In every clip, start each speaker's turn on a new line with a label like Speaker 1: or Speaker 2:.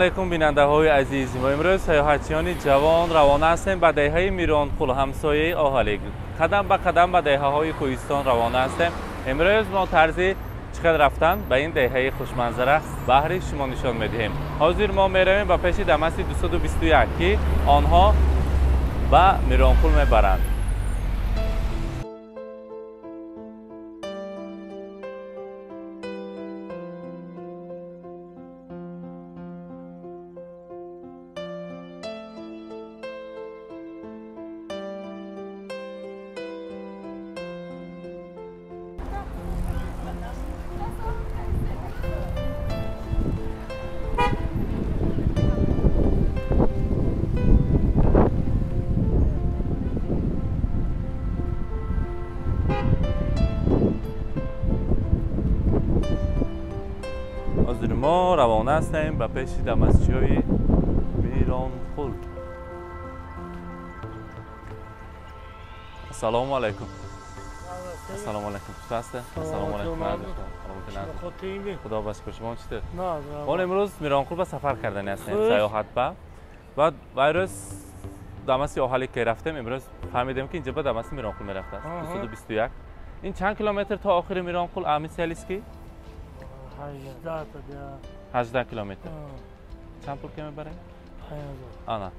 Speaker 1: Алайкум, бинандаҳои азиз. Мо имрӯз саёҳатчиёни ҷавон равона ҳастем ба деҳаи Миронқул, ҳамсояи Оҳалик. Қадам ба қадам ба деҳаҳои кӯҳистон равона ҳастем. Имрӯз мо тарзи чӣ қадр рафтан ба ин деҳаи хушманзара баҳри шумо нишон медиҳем. Ҳозир мо меравем ба пеши Дамаси 221, ки онҳо ба Миронқул мебаранд. ҳозир мо равона ҳастем ба пеши дамасчиҳои Миронқул. Ассалому алайкум. Ассалому алайкум. Чӣ ҳасте? Ассалому алайкум. Худо ба шукр. Шумо чӣ тавр? Мо имрӯз Миронқул ба сафар кардани ҳастем, саёҳат ба. Баъд вайрӯз дамаси Оҳалик ки рафтем, имрӯз фаҳмидем, ки инҷа ба дамаси Миронқул мерафтааст. 221. Ин чанд километр то охири Миронқул Амисиалиски? 18 километр. Чанд пул ки мебарем? 5000. Ана.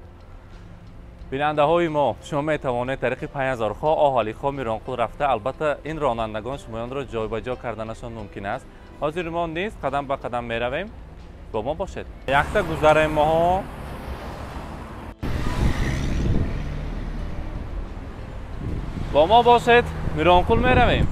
Speaker 1: Бинандаҳои мо, шумо метавонед тариқи 5000 хо Оҳалӣ, хо Миронқул рафта, албатта ин ронандагон шумоёнро ҷойбаҷо карданашон мумкин аст. Ҳозир мо низ қадам ба қадам меравем. Бо мо бошед. Якта гузарем моҳо. Бо мо бошед, Миронқул меравем.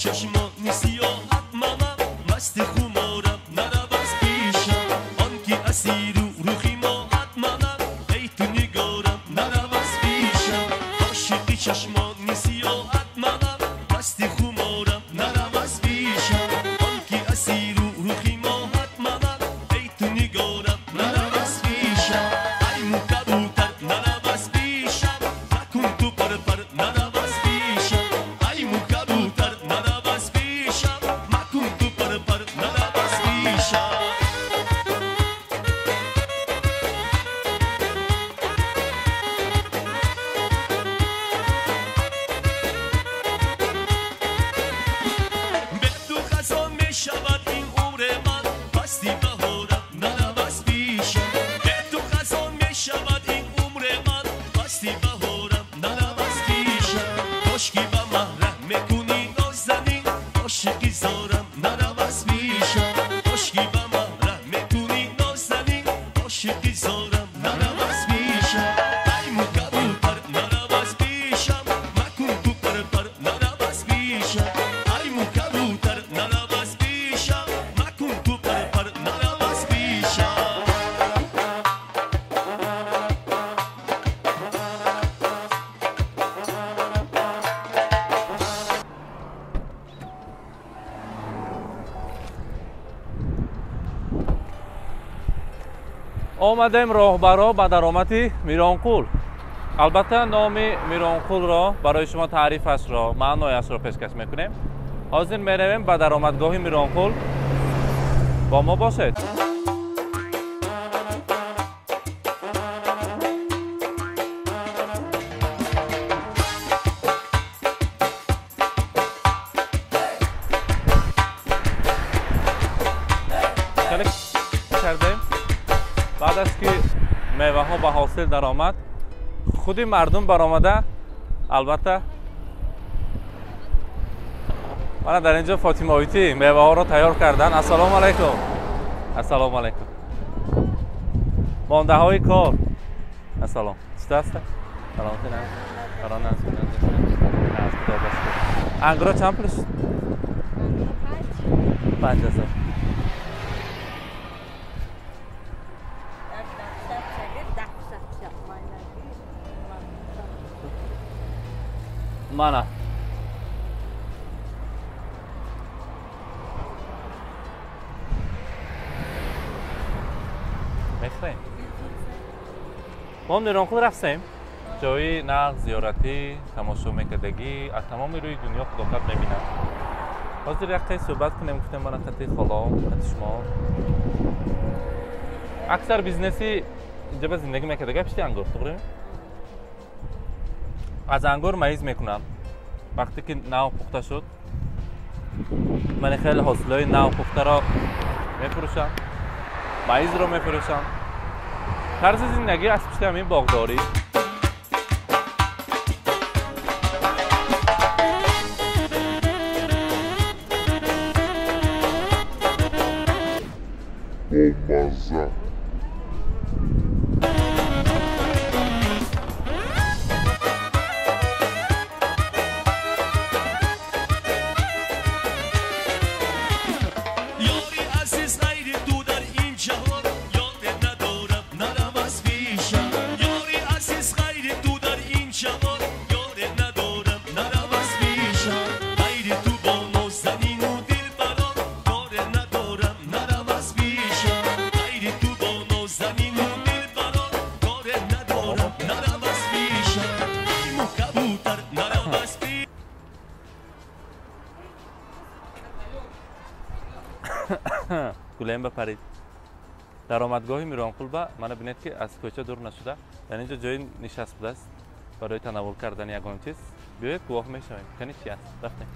Speaker 2: Чашмони сиёҳат манам, масти хуморам, нарав аз пешам. Он ки асиру рӯҳи моҳат манам, эй ту нигорам, нарав аз пешам. Ошиқи чашмони сиёҳат манам, масти хуморам, нарав аз пешам. Он ки асиру рӯҳи моҳат манам, эй ту нигорам, нарав аз пешам. Ай мукабутар, нарав аз пешам, макун ту парпар, нарав аз пешам. Ай мукабутар, нарав аз пешам, макун ту парпар, нарав аз пешам. Бе ту хазон мешавад ин умри ман, пасти баҳорам, нарав аз пешам. Бе ту хазон мешавад ин умри ман, пасти баҳорам, нарав аз пешам. Кошки ба маҳра мекунӣ нозанин, ошиқи зорам, нарав аз пешам. Кошки ба маҳра мекунӣ нозанин, ошиқи зорам, нарав аз пешам. Ай мукабутар, нарав аз пешам, макун ту парпар, нарав аз пешам. Ай мукабутар, нарав аз пешам, макун ту парпар, нарав аз пешам.
Speaker 1: Омадем роҳбаро ба даромади Миронқул. Албатта номи Миронқулро барои шумо таърифашро, маънояшро пешкаш мекунем. Ҳозир меравем ба даромадгоҳи Миронқул. Бо мо бошед. Кардем. Баъд аз ки меваҳо ба ҳосил даромад, худи мардум баромада, албатта мана дар инҷо Фотимаоитӣ меваҳоро тайёр кардан. Ассалому алайкум. Ассалому алайкум. Мондаҳои кор. Ассалом. Чӣ аст? سلامتی نه قرار نزد انگورا چند پول شد؟ 5000. مانا میخریم ما میرانقل رفتیم جایی نغز زیارتی تماشا میکردگی از تمام روی دنیا خداقت میبینم. حاضر یک قیس صحبت کنیم گفتیم من قطعی خالام قطعی شما اکثر بیزنسی اینجا به زندگی میکردگی پشتی انگور تقریبا از انگور مریض میکنم. وقتی که نو پخته شد من خیلی حاصلای نو پخته را میفروشم، مریض رو میفروشم. طرز زندگی از پشت همین باغداری.
Speaker 3: بامزه.
Speaker 1: گلیم بپرید. درآمدگاه میرانقل با من ببینید که از کوچه دور نشده، در اینجا جای نشست بوده است برای تناول کردن یگان چیز. بیاید گواه میشویم کنی چی است. رفتیم.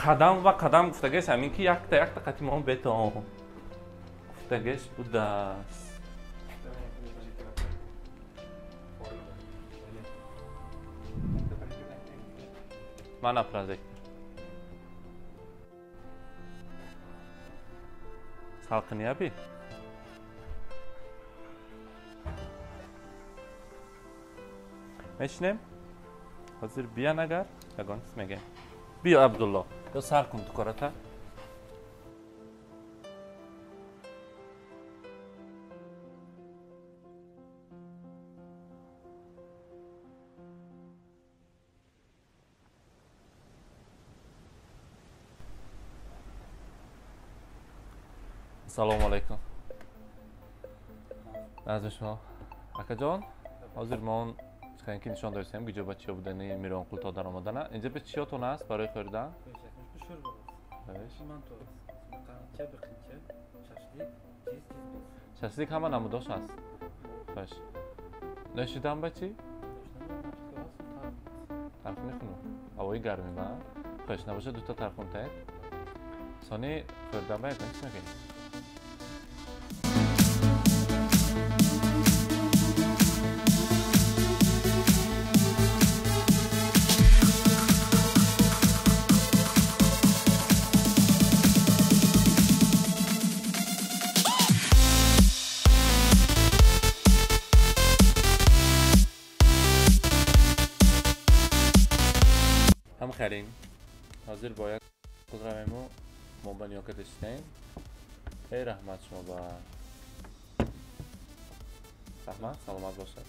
Speaker 1: قدم و قدم گفتگش همین که یک تا یک تا قطعی ما بتون گفتگش بوده است. من پروژکتور салқини аби мешинем. ҳозир биён агар ягон чиз мегем. Биё Абдулло, ё сар кун ту кората. Салому алайкум. Назми шумо. Акаҷон, ҳозир мо он чиқаем ки нишон дорисем гиҷо ба чиё будани Миронқул то даромадана. Инҷа ба чиётон аст барои хӯрдан? Шашлик ҳама намудош аст. Хош. Нӯшидан ба чӣ? Тархуни хунук. Ҳавои гармӣ ба? Хош, набошад дута тархун таед. Сони хӯрдан ба ягон чиз мегӯед? هم خریم. حاضر باید خود رویم ما با نیاکت شدیم. ای رحمت شما با رحمت سلامت باشد.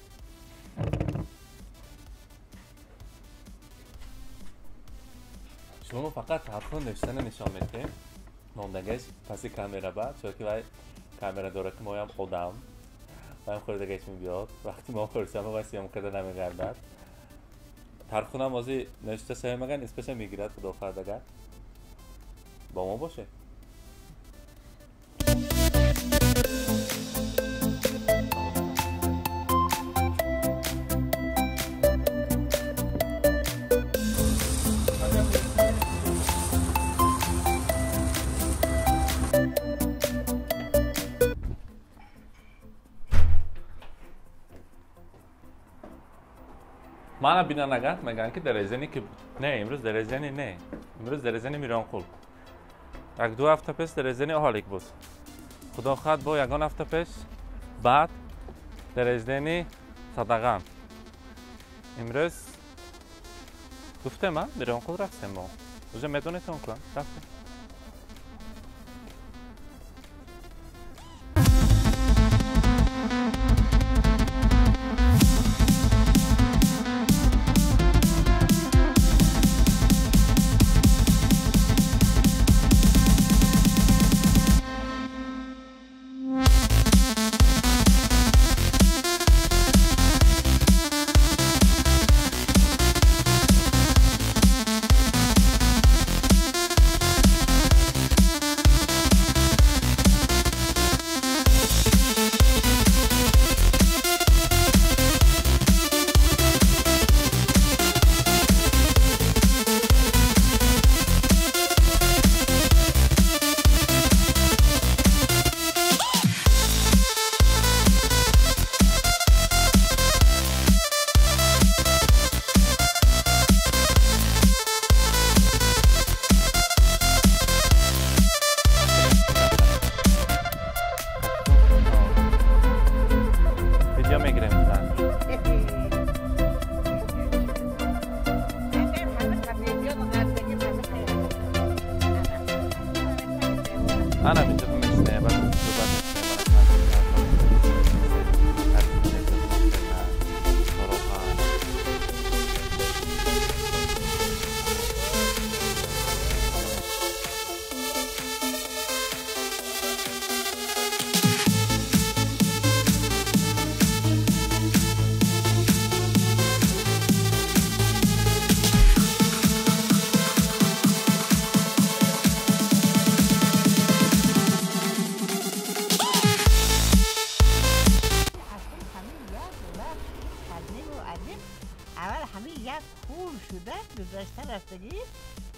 Speaker 1: شما فقط حرفون نوشتن نشان میدیم. мондагаш паси камера ба, чунки вай камера дора ки моям одам ваям хӯрдагаш мебиёд. Вақти мо хӯрсам вай сиём карда намегардад. Тархунам ози нӯшта шавем агар испаша мегирад худо хоҳад агар. Бо мо бошед. Мана бинанагар мегӯянд ки дарезани ки не, имрӯз дарезани не, имрӯз дарезани Миронқул. Як ду ҳафта пеш дарезани Оҳалик буд. Худо хоҳад бо ягон ҳафта пеш баъд дереждени Садаған. Имрӯз гуфтем, а? Миронқул рафтем мо. Уже медонед он кун? Рафтем.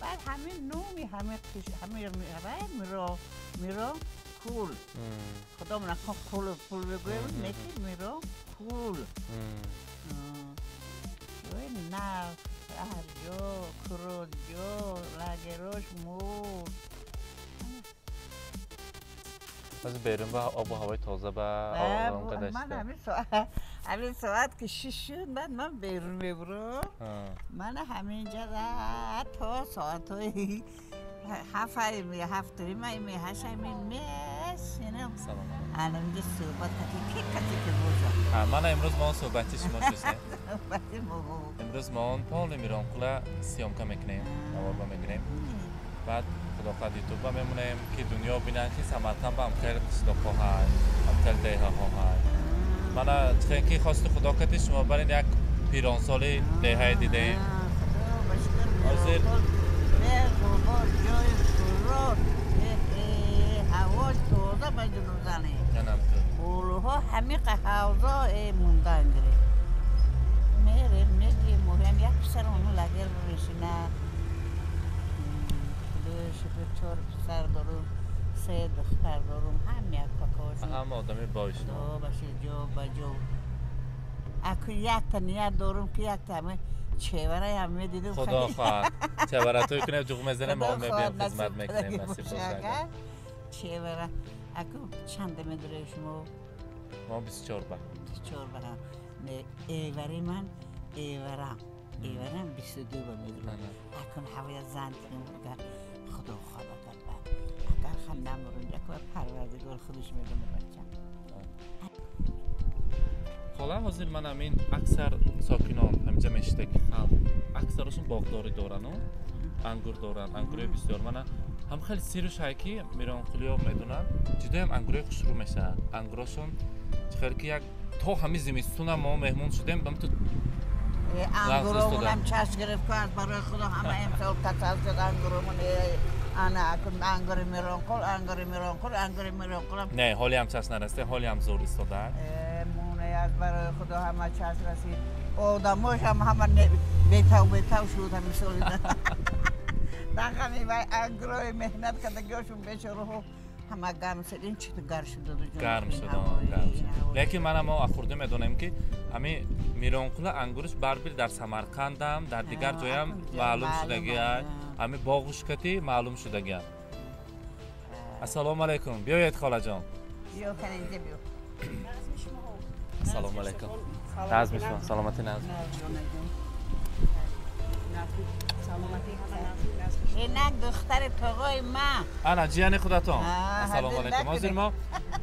Speaker 4: بعد همه نومی همه همه میرا میرا کول خدا من کن کول پول بگویم نکی میرا کول نه هر جا کرود جا لاگروش مور
Speaker 1: از بیرون با آب و هوای تازه با آرام قدشته.
Speaker 4: من همین ساعت که 6 شد بعد من بیرون میبرم. من همینجا تا ساعت های 7 7 8 میشینم. الان اینجا صحبت که کسی که باشه.
Speaker 1: من امروز ما صحبتی شما شدیم. امروز ما پول میرانقلا съёмка میکنیم، نوار میگیریم. بعد خدا خواهد یوتیوب میمونیم که دنیا بینن که سمرقند هم خیلی قشلاق‌ها هست، هم خیلی деҳаҳо هست. من چه خواست خدا کتی شما برین یک پیرانسالی деҳае دیدیم. حاضر
Speaker 4: هواش تازه به جلو زنه. قولوها همه قهوزا موندن گره. میره میگه مهم یک پسر اونو لگر بشینه. 4 پسر دارم، 3 دختر دارم، هم یک کاکاشون.
Speaker 1: هم آدمی باشه.
Speaker 4: خدا باشه جو با جو. اکو یک تا نیت دارم که یک تا همه چهره هم میدیدم.
Speaker 1: خدا خواهد. چهره توی کنه جوغ میزنه ما میبینیم خدمت میکنیم نصیب باشه.
Speaker 4: چهره اکو چند میداره شما؟
Speaker 1: ما 24 با.
Speaker 4: 24 با. ایوری من ایورم. ایورم 22 با میدارم. اکن هوای زن کنم. خدا خدا بعد اگر خم نمرون یک بار پروردگار خودش میدونه بچم.
Speaker 1: хола ҳозир ман ҳамин аксар сокинон ҳаминҷа мешидаги халқ аксарашон боғдорӣ дорану ангур доранд, ангурои бисёр. Мана ҳам хеле сиру шай ки миронқулиё медонанд, ҷудоям ангурои хушрӯ мешаванд. Ангурошон хеле ки як то ҳамин зимистонам мо меҳмон шудем, ҳамту
Speaker 4: ангуромонам чашм гирифт кард барои худо ҳама имсол касал шуд ангуромон. Ана акун ангури Миронқул, ангури Миронқул, ангури Миронқул.
Speaker 1: Не, ҳоле ҳам чашм нарасида, ҳоле ҳам зур истода.
Speaker 4: Моне аз барои худо ҳама чашм расид. Одамош ҳам ҳама бетав бетав шуд ҳамин соли. Дар ҳамин вай ангурои меҳнат кардагиҳошон бечораҳо ҳама гарм шуд. Ин чӣ гарм шуд?
Speaker 1: Гарм шуд, гарм шуд. Лекин ман мо ахурда медонем ки ҳамин Миронқула ангуриш барбир дар Самарқандам, дар дигар ҷоям маълум шудагиа. ҳамин боғушкати маълум шудагиа. Ассалому алайкум. Биёед холаҷон.
Speaker 4: Биё канинҷа биё.
Speaker 1: Салом алейкум. Назм шумо, саломатӣ назм.
Speaker 4: Инак духтари тоғои ман.
Speaker 1: Ана ҷияни худатон. Ассалому алейкум. Ҳозир мо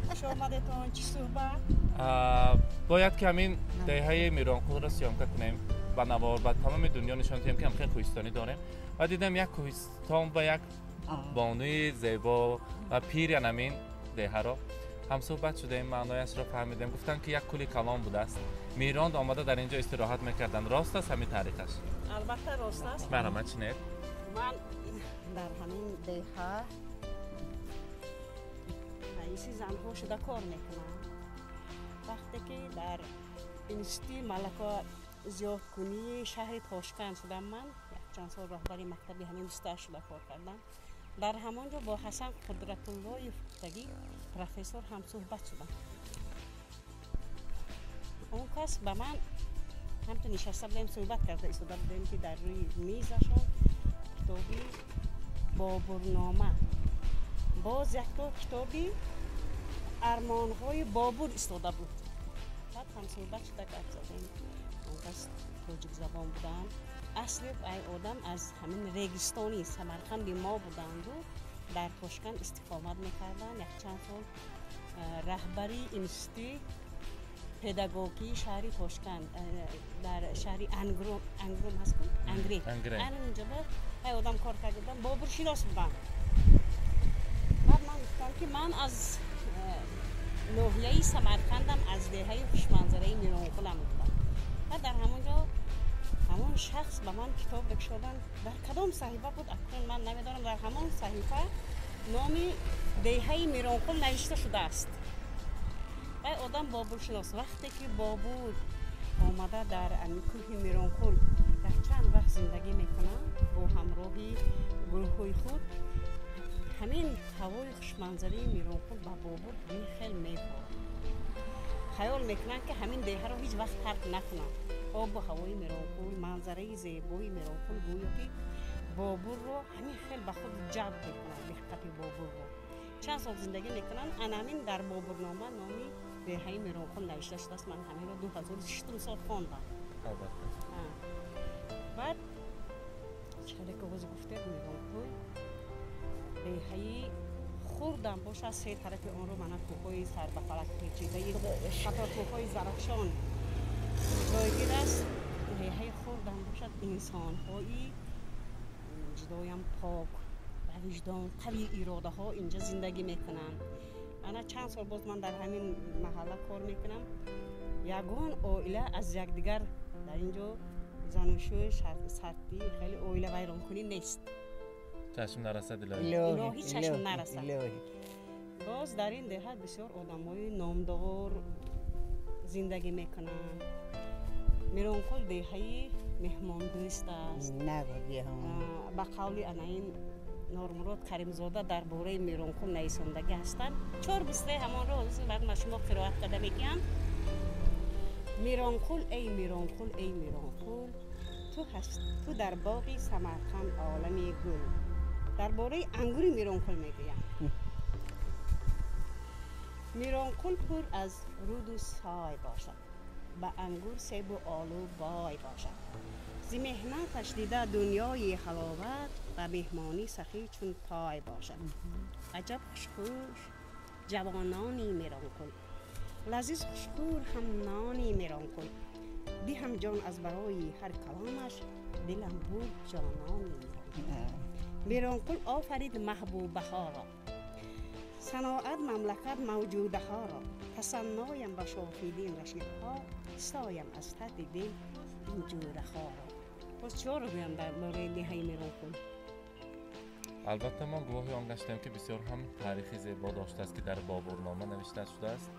Speaker 5: хуш омадетон. Чӣ суҳбат?
Speaker 1: Бояд ки ҳамин деҳаи Миронқулро съёмка кунем ба навор, ба тамоми дунё нишон диҳем ки ҳамхел кӯҳистонӣ дорем. Ва дидам як кӯҳистон ба як бонуи зебо ва пир ҳамин деҳаро ҳамсӯҳбат шудаем, маънояшро фаҳмидем. Гуфтанд ки як кӯли калон будааст. Мирон омада дар инҷо истироҳат мекарданд. Рост аст ҳамин таърихаш?
Speaker 5: Албатта рост аст.
Speaker 1: Марҳамат чинед.
Speaker 5: Ман дар ҳамин деҳа раиси занҳо шуда кор мекунам. Вақте ки дар институти малака зиёдкунии шаҳри Тошканд шудам, ман якчанд сол роҳбари мактаби ҳамин 28 шуда кор кардам. Дар ҳамон ҷо бо Ҳасан Қудратуллоев гуфтагӣ профессор ҳамсӯҳбат шудам. Он кас ба ман ҳамту нишаста будем, суҳбат карда истода будем, ки дар рӯи мизашон китоби Бобурнома, боз якто китоби армонҳои Бобур истода буд. Баъд ҳамсӯҳбат шуда гап задем. Он кас тоҷикзабон буданд. Асли ай одам аз ҳамин регистони Самарқанди мо буданду дар Тошканд истиқомат мекарданд. Якчанд сол раҳбари институти педагогии шаҳри Тошканд дар шаҳри Ангром ҳаст ку? Ангре. Анҷо ай одам кор карда буданд, бобуршинос буданд. Баъд ман гуфтам ки ман аз ноҳияи Самарқандам, аз деҳаи хушманзараи Миронқулам будам. Баъд дар ҳамон ҷо ҳамон шахс ба ман китоб бикшоданд. Дар кадом саҳифа буд акнун ман намедонам. Дар ҳамон саҳифа номи деҳаи Миронқул навишта шудааст. Вай одам бобуршинос. Вақте ки Бобур омада дар кӯҳи Миронқул дар чанд вақт зиндагӣ мекунад бо ҳамроҳи гурӯҳҳои худ, ҳамин ҳавои хушманзараи Миронқул ба Бобур ҳамин хел мефорад. Хаёл мекунанд ки ҳамин деҳаро ҳеҷ вақт тарк накунанд. Обу ҳавои Миронқул, манзараи зебои Миронқул гӯё ки Бобурро ҳамин хел ба худ ҷалб мекунад, диққати Бобурро. Чанд сол зиндагӣ мекунанд. Ана ҳамин дар Бобурнома номи деҳаи Миронқул навишта шудааст. Ман ҳаминро 2006 сол хондам.
Speaker 1: Албатта.
Speaker 5: Баъд чиқаде ки ҳозир гуфтед, Миронқул деҳаи хурдам бошад, се тарафи онро мана кӯҳҳои сарбафалак печидаи ҳатто кӯҳҳои Зарафшон ҷойгир аст. Деҳаи хурдам бошад, инсонҳои ҷудоям пок ва виҷдон, қавии иродаҳо инҷа зиндагӣ мекунанд. Ана чанд сол боз ман дар ҳамин маҳалла кор мекунам. Ягон оила аз якдигар дар ин ҷо занушӯй, сартӣ, хеле оила вайронкунӣ нест.
Speaker 1: Чашм нарасад илоҳӣ.
Speaker 5: Илоҳӣ чашм нарасад. Боз дар ин деҳа бисёр одамҳои номдор зиндагӣ мекунанд. Миронқул деҳаи меҳмондӯст аст. Ба қавли ана ин Нормурод Каримзода дар бораи Миронқул нависондагӣ ҳастанд. 4 мисраи ҳамонро ҳозир баъд ма шумо қироат карда мегӯям. Миронқул, эй Миронқул, эй Миронқул, ту дар боғи Самарқанд олами гул. Дар бораи ангури Миронқул мегӯям. Миронқул пур аз руду сой бошад, ба ангур себу олу бой бошад. Зи меҳнаташ дида дунёи ҳаловат, ба меҳмонӣ сахӣ чун пой бошад. Аҷаб хушхӯр ҷавонони Миронқул, лазиз хушхӯр ҳам нони Миронқул. Диҳам ҷон аз барои ҳар каломаш, дилам буд ҷонони Миронқул. Миронқул офарид маҳбубаҳоро, саноат мамлакат мавҷудаҳоро. Тасанноям ба шоҳидин рашидҳо, соям аз таҳти дил ин ҷӯраҳоро. Боз чиҳоро гӯям дар бораи деҳаи Миронқул?
Speaker 1: Албатта мо гувоҳи он гаштем ки бисёр ҳам таърихи зебо доштааст, ки дар Бобурнома навишта шудааст.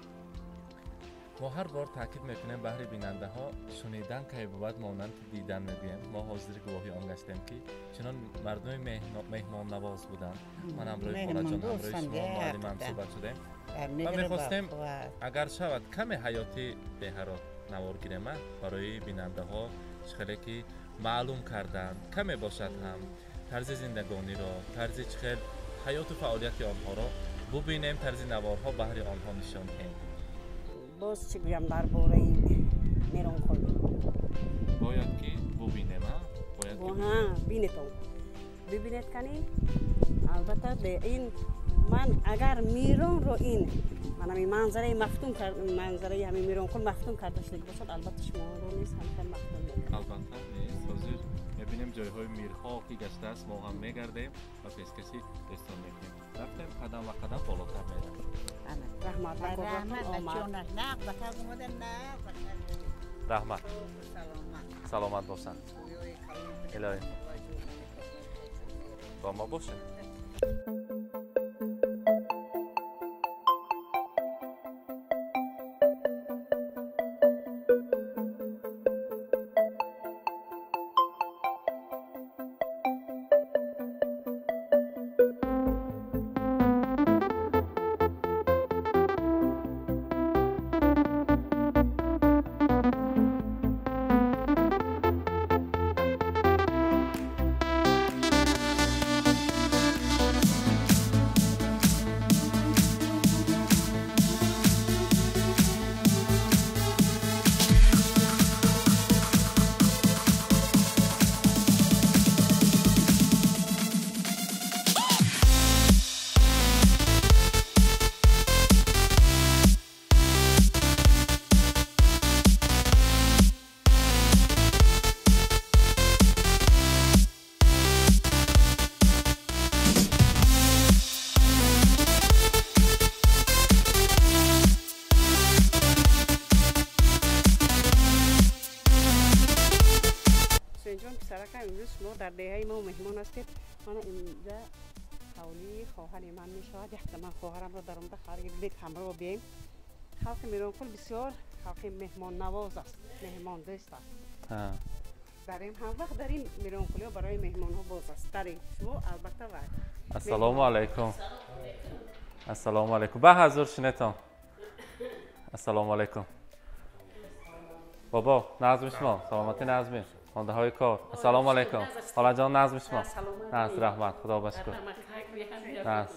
Speaker 1: Мо ҳар бор таъкид мекунем баҳри бинандаҳо, шунидан кай бувад монанди дидан мегӯем. Мо ҳозир гувоҳи он гаштем ки чунон мардуми меҳмоннавоз буданд. Ман ҳамроҳи холаҷон, ҳамроҳи шумо муаллимам суҳбат шудем ва мехостем агар шавад каме ҳаёти деҳаро навор гирем барои бинандаҳо, чӣ хеле ки маълум карданд, каме бошад ҳам тарзи зиндагониро, тарзи чӣ хел ҳаёту фаъолияти онҳоро бубинем, тарзи наворҳо баҳри онҳо нишон диҳем.
Speaker 5: Боз чӣ гӯям дар бораи Миронқул?
Speaker 1: Бояд ки бубинем, бояд ки
Speaker 5: бинетон. Бибинед кани, албатта ин ман агар Миронро ин ман ҳамин манзараи мафтун манзараи ҳамин Миронқул мафтун карда шуда бошад, албатта шуморо низ ҳамхел мафтун мекунад.
Speaker 1: Албатта нест. Ҳозир мебинем ҷойҳои мирҳо ки гаштааст, мо ҳам мегардем ва пешкаши дӯстон мекунем. Рафтем қадам ва қадам болотар меравем.
Speaker 5: Раҳмат,
Speaker 1: раҳмат, саломат бошанд. Илоҳӣ бо мо бошед.
Speaker 5: Имрӯз шумо дар деҳаи мо меҳмон ҳастед. Мана инҷа ҳавлии хоҳари ман мешавад. Якта ман хоҳарамро даромада харид ҳамроҳ бием. Халқи Миронқул бисёр халқи меҳмоннавоз аст, меҳмондӯст аст. Дар ин ҳам вақт дар ин Миронқулиҳо барои меҳмонҳо боз аст. Дар ин шумо албатта ва
Speaker 1: ассалому алайкум. Ассалому алайкум. Ба ҳазур шинетон. Ассалому алайкум. Бобо, назми шумо, саломатӣ назми. Хондаҳои кор. Ассалому алайкум. Холаҷон, назми шумо. Наз, раҳмат, худо ба шукр. Наз.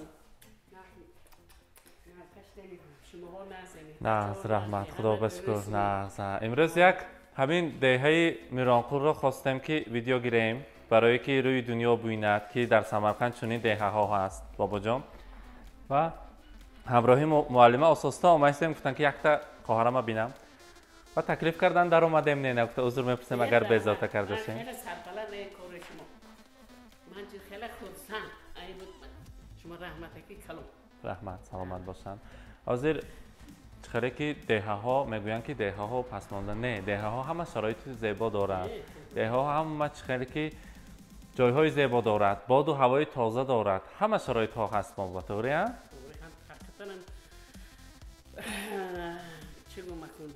Speaker 1: Наз, раҳмат, худо ба шукр. Наз. Имрӯз як ҳамин деҳаи Миронқулро хостем ки видео гирем, барое ки рӯи дунё бубинад ки дар Самарқанд чунин деҳаҳо ҳаст, бобоҷон. Ва ҳамроҳи муаллима ососта омадем, гуфтанд ки якта хоҳарама бинам. Ва таклиф кардан дар омадем, не нагуфта узр мепурсем агар безовта кардашем.
Speaker 6: Хеле сарбаланд кори шумо. Ман хеле хурсанд. Шумо раҳматаки калом.
Speaker 1: Раҳмат, саломат бошанд. Ҳозир хеле ки деҳаҳо мегӯянд ки деҳаҳо пасмонда, не, деҳаҳо ҳама шароити зебо дорад. Деҳаҳо ҳама хеле ки ҷойҳои зебо дорад, боду ҳавои тоза дорад, ҳама шароитҳо ҳаст мо ба тоғри, а?
Speaker 6: Ҳақиқатан чӣ гум акун?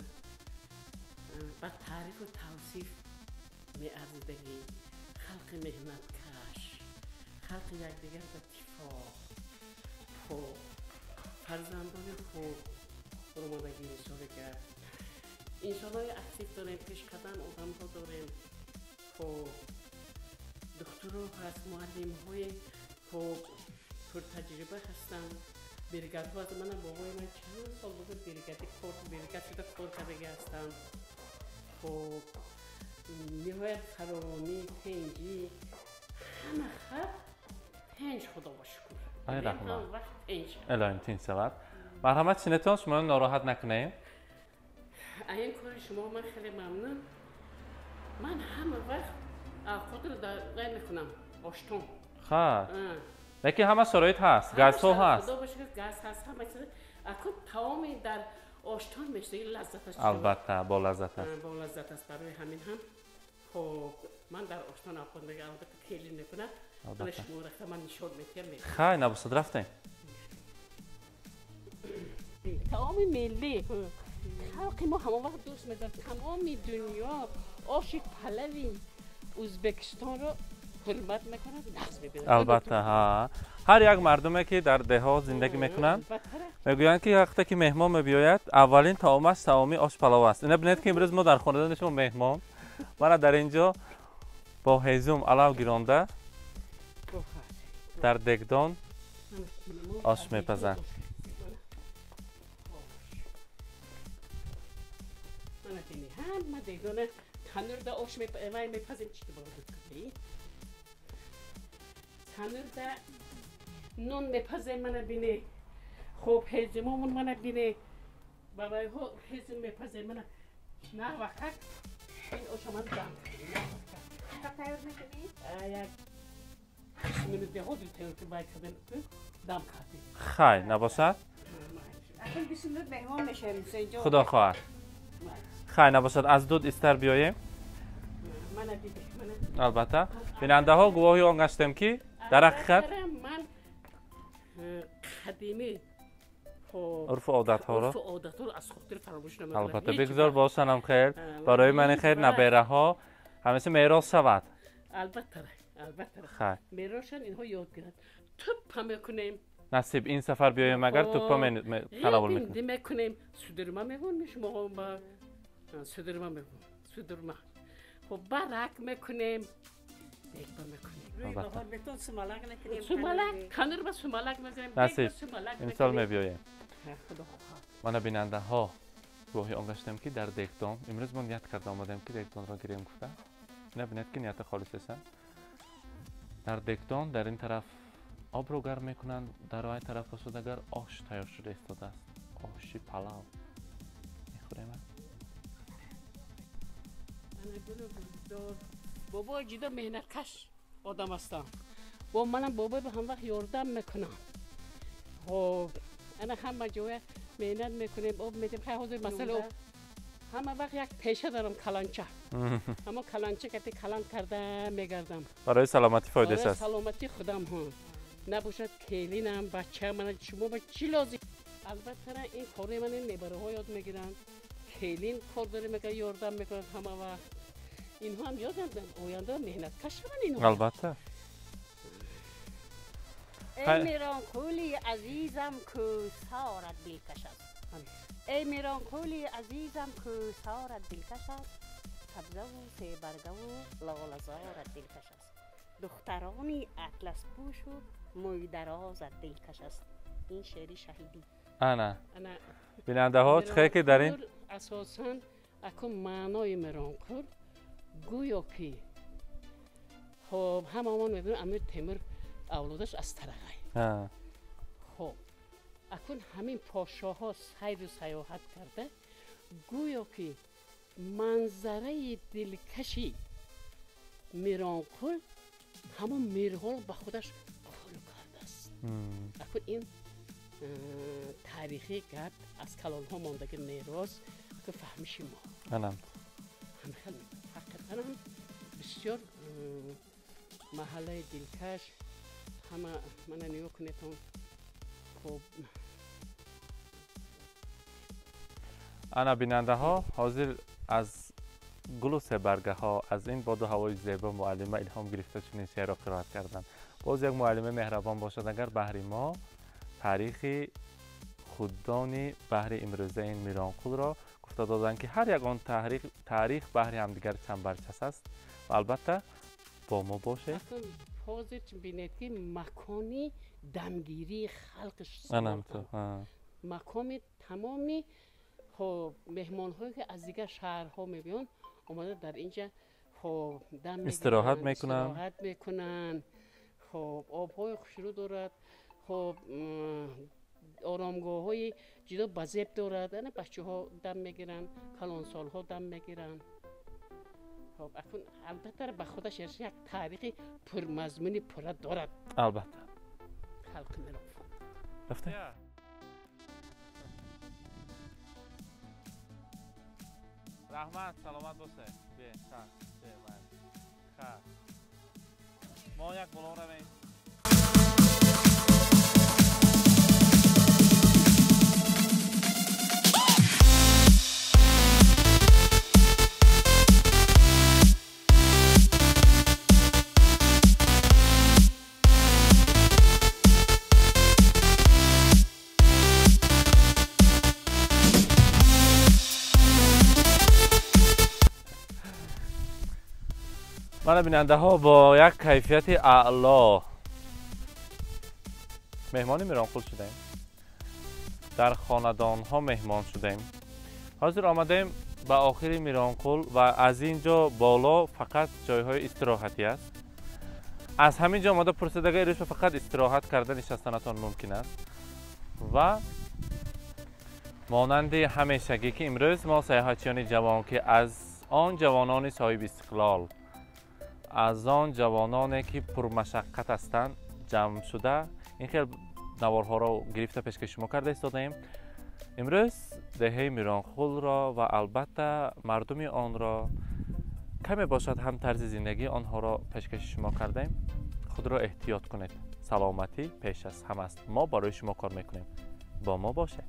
Speaker 6: Ба таърифу тавсиф меарзидагӣ, халқи меҳнаткаш, халқи якдигар ба тифоқ, пок, фарзандони хуб омодагӣ мисоле кард. Инсонҳои актив дорем, пешқадам одамҳо дорем, хуб духтуро ҳаст, муаллимҳои хуб пуртаҷриба ҳастанд, бригадҳо аз мана бобои ман чанд сол буд бригади кор, бригад шуда кор кардагӣ ҳастанд. Хуб ниҳоят фаровонӣ, тинҷӣ, ҳама халқ тинҷ, худо ба шукр.
Speaker 1: Ай раҳмат. Илоҳим тинҷ шавад. Марҳамат шинетон, шуморо нороҳат накунем.
Speaker 6: Ин кори шумо ман хеле мамнун. Ман ҳама вақт худро дар мекунам оштон.
Speaker 1: Ха. Лекин ҳама шароит ҳаст, газҳо ҳаст.
Speaker 6: Худо ба шукр газ ҳаст, ҳама чиз. Акун таоми дар оштон мешавад, лаззаташ.
Speaker 1: Албатта, бо лаззат аст.
Speaker 6: Бо лаззат аст. Барои ҳамин ҳам хуб ман дар оштон авқот мегӯям, албатта келин мекунад. Ман шумо рафта ман нишон медиҳам.
Speaker 1: Хай, набошад, рафтем.
Speaker 6: Таоми миллӣ халқи мо ҳамон вақт дӯст медорад. Тамоми дунё оши палави Ӯзбекистонро ҳурмат мекунад, нағз мебинад.
Speaker 1: Албатта, ҳа. Ҳар як мардуме ки дар деҳо зиндагӣ мекунанд, мегӯянд ки вақте ки меҳмон мебиёяд, аввалин таомаш таоми ошпалов аст. Ина бинед ки имрӯз мо дар хонадони шумо меҳмон. Мана дар ин ҷо бо ҳезум алав гиронда дар дегдон Ош мепазанд.
Speaker 6: Ҳама дегдона танурда ош мепазем, чӣ ки танурда нон мепазем, мана бине. Хоб ҳезимомон мана бине. Бабайҳо ҳезим мепазем, мана на вақт ин оша ман дам.
Speaker 5: Тайёр мекунӣ?
Speaker 6: Як минут ҳозир тайёр вай кардем, дам кардем.
Speaker 1: Хай, набошад?
Speaker 5: Акун 20 минут меҳмон мешавем, Ҳусейнҷон.
Speaker 1: Худо хоҳад. Хай, набошад, аз дуд истар биёем. Албатта, бинандаҳо гувоҳи он гаштем, ки дар ҳақиқат
Speaker 6: ман қадимӣ
Speaker 1: урфу одатҳоро
Speaker 6: аз хотир фаромӯш намекунам.
Speaker 1: Албатта, бигзор бошанам хел барои мани хел набераҳо ҳамеша мерос шавад.
Speaker 6: Албатта, албатта.
Speaker 1: Хай.
Speaker 6: Меросшан инҳо ёд гиранд. Туппа мекунем.
Speaker 1: Насиб ин сафар биёем, агар туппа талаввул мекунем.
Speaker 6: Мекунем, судурма мегӯем, шумо ба судурма мегӯем, судурма. Хоб барак мекунем, бегба мекунем.
Speaker 5: Сумалак мекунем.
Speaker 6: Сумалак, танур ба сумалак мезанем.
Speaker 1: Насиб имсол мебиёем. Мана бинандаҳо гувоҳи он гаштем, ки дар дегдон имрӯз мо ният карда омадем, ки дегдонро гирем гуфта. Набинед, ки нияти холис эсан. Дар дегдон дар ин тараф обро гарм мекунанд, дар вай тараф бошад агар ош тайёр шуда истодааст. Оши палав мехӯрем.
Speaker 6: Бобои ҷудо меҳнаткаш одам ҳастам. Бо манам бобой ба ҳамвақт ёрдам мекунам. Хоб ана ҳама ҷоя меҳнат мекунем, об медем. Хай ҳозир масъала об. Ҳама вақт як пеша дорам, каланча. Ҳамо каланча кати калан карда мегардам.
Speaker 1: Барои саломатӣ фоидааш аст.
Speaker 6: Саломатии худам ҳам. Набошад келинам, бача мана шумо ба чӣ лозим? Албатта ин кори ман небараҳо ёд мегиранд. Келин кор дорем, мегӯяд ёрдам мекунад ҳама вақт. Инҳо ҳам ёд мегиранд, оянда меҳнаткаш шаванд инҳо.
Speaker 1: Албатта.
Speaker 5: Эй Миронқули азизам, кӯҳсорат дилкаш аст. Эй Миронқули азизам, кӯҳсорат дилкаш аст. Сабзаву себаргаву лолазорат дилкаш аст. Духтарони атласпӯшу мӯйдарозат дилкаш аст. Ин шеъри шаҳидӣ.
Speaker 1: Ана. Бинандаҳо чӣ ки дар ин
Speaker 6: асосан акун маънои Миронқул гӯё ки хоб ҳамаамон медонем Амир Темур авлодаш аз Тарағай. Хоб акун ҳамин подшоҳҳо сайру саёҳат карда гӯё ки манзараи дилкаши Миронқул ҳамон мирҳоро ба худаш қул кардааст. Акун ин таърихи гап аз калонҳо мондаги мерос, акун фаҳмиши мо. Ҳамхел ҳақиқатан ҳам бисёр маҳаллаи дилкаш. Ҳама мана нигоҳ кунедон. Хоб
Speaker 1: ана бинандаҳо ҳозир аз гулу себаргаҳо, аз ин боду ҳавои зебо муаллима илҳом гирифта чунин шеърро қироат карданд. Боз як муаллима меҳрабон бошад агар баҳри мо таърихи худдони баҳри имрӯза ин Миронқулро гуфта доданд, ки ҳар як он таърих баҳри ҳамдигар чанбарчас аст ва албатта бо мо бошед.
Speaker 6: Ҳозир бинед, ки макони дамгирии халқи макони тамоми хоб меҳмонҳое ки аз дигар шаҳрҳо мебиёнд омада дар инҷа хоб дам
Speaker 1: истироҳат мекунанд.
Speaker 6: Хоб обҳои хушрӯ дорад, хоб оромгоҳҳои ҷудо ба зеб дорад. Ана бачаҳо дам мегиранд, калонсолҳо дам мегиранд. Хоб акун албатта ба худаш як таърихи пурмазмуни пурра дорад.
Speaker 1: Албатта.
Speaker 6: Халқи Миронқул.
Speaker 1: Рафтем. Раҳмат, саломат бошед. Мо як боло равем. Мана бинандаҳо бо як кайфияти аъло Меҳмони Миронқул шудем. Дар хонадонҳо меҳмон шудем. Ҳозир омадем ба охири Миронқул ва аз ин ҷо боло фақат ҷойҳои истироҳатӣ аст. Аз ҳамин ҷо омада пурсидага ирӯз фақат истироҳат карда нишастанатон мумкин аст. Ва монанди ҳамешагӣ ки имрӯз мо саёҳатчиёни ҷавон ки аз он ҷавонони соҳиби истиқлол, аз он ҷавононе ки пурмашаққат ҳастанд ҷамъ шуда ин хел наворҳоро гирифта пешкаши шумо карда истодаем. Имрӯз деҳаи Миронқулро ва албатта мардуми онро каме бошад ҳам тарзи зиндагии онҳоро пешкаши шумо кардаем. Худро эҳтиёт кунед. Саломатӣ пеш аз ҳама аст. Мо барои шумо кор мекунем. Бо мо бошед.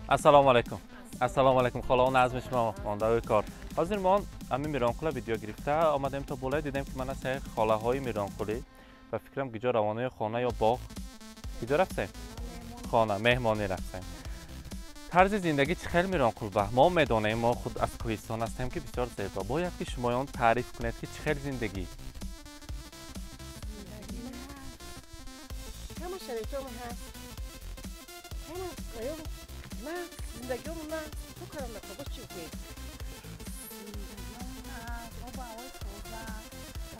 Speaker 1: Ассалому алайкум. Ассалому алайкум. Холаон назми шумо мондаи кор. Ҳозир мо ҳамин Миронқула видео гирифта омадем то болай дидем ки мана се холаҳои Миронқулӣ ба фикрам гиҷо равонаи хона ё боғ гиҷо рафтем? Хона, меҳмонӣ рафтем. Тарзи зиндагӣ чӣ хел Миронқул ба? Мо медонем, мо худ аз кӯҳистон ҳастем ки бисёр зебо. Бояд ки шумоён таъриф кунед ки чӣ хел зиндагӣ.
Speaker 7: Ҳама шароитҳо ҳаст. Ҳама на зиндагиёмон на ту кардам накун, боз чӣ бикунем?
Speaker 8: Зиндагиёмон ҳаст, обу ҳавои тоза,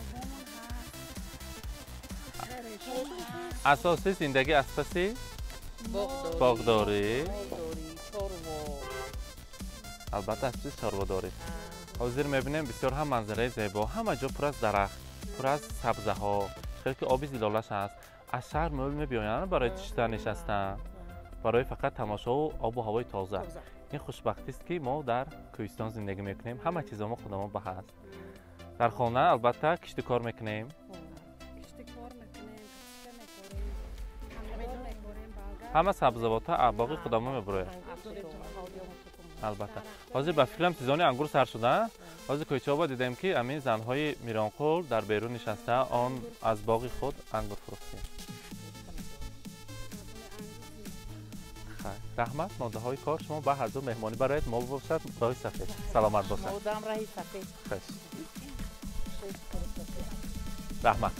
Speaker 8: обомон ҳаст.
Speaker 1: Асоси зиндагӣ аз паси боғдорӣ,
Speaker 7: чорво.
Speaker 1: Албатта аз паси чорводорӣ. Ҳозир мебинем бисёр ҳам манзараи зебо, ҳама ҷо пур аз дарахт, пур аз сабзаҳо, хеле ки оби зилолаш ҳаст. Аз шаҳр мӯл мебиёянд барои чишта нишастан, барои фақат тамошову обу ҳавои тоза. Ин хушбахтист ки мо дар кӯҳистон зиндагӣ мекунем, ҳама чизо мо худамон ба ҳаст. Дар хона албатта киштикор мекунем. Ҳама сабзавотҳо аз боғи худамон мебурояд. Албатта. Ҳозир ба фикрам сезони ангур сар шуда. Ҳозир кӯчаҳо дидем ки ҳамин занҳои Миронқул дар берун нишаста он аз боғи худ ангур фурӯхтем. Раҳмат, моддаҳои кор шумо ба ҳазур меҳмонӣ барояд, мо бошад роҳи сафед. Саломат бошад.
Speaker 7: Модам роҳи сафед.
Speaker 1: Хуш. Раҳмат.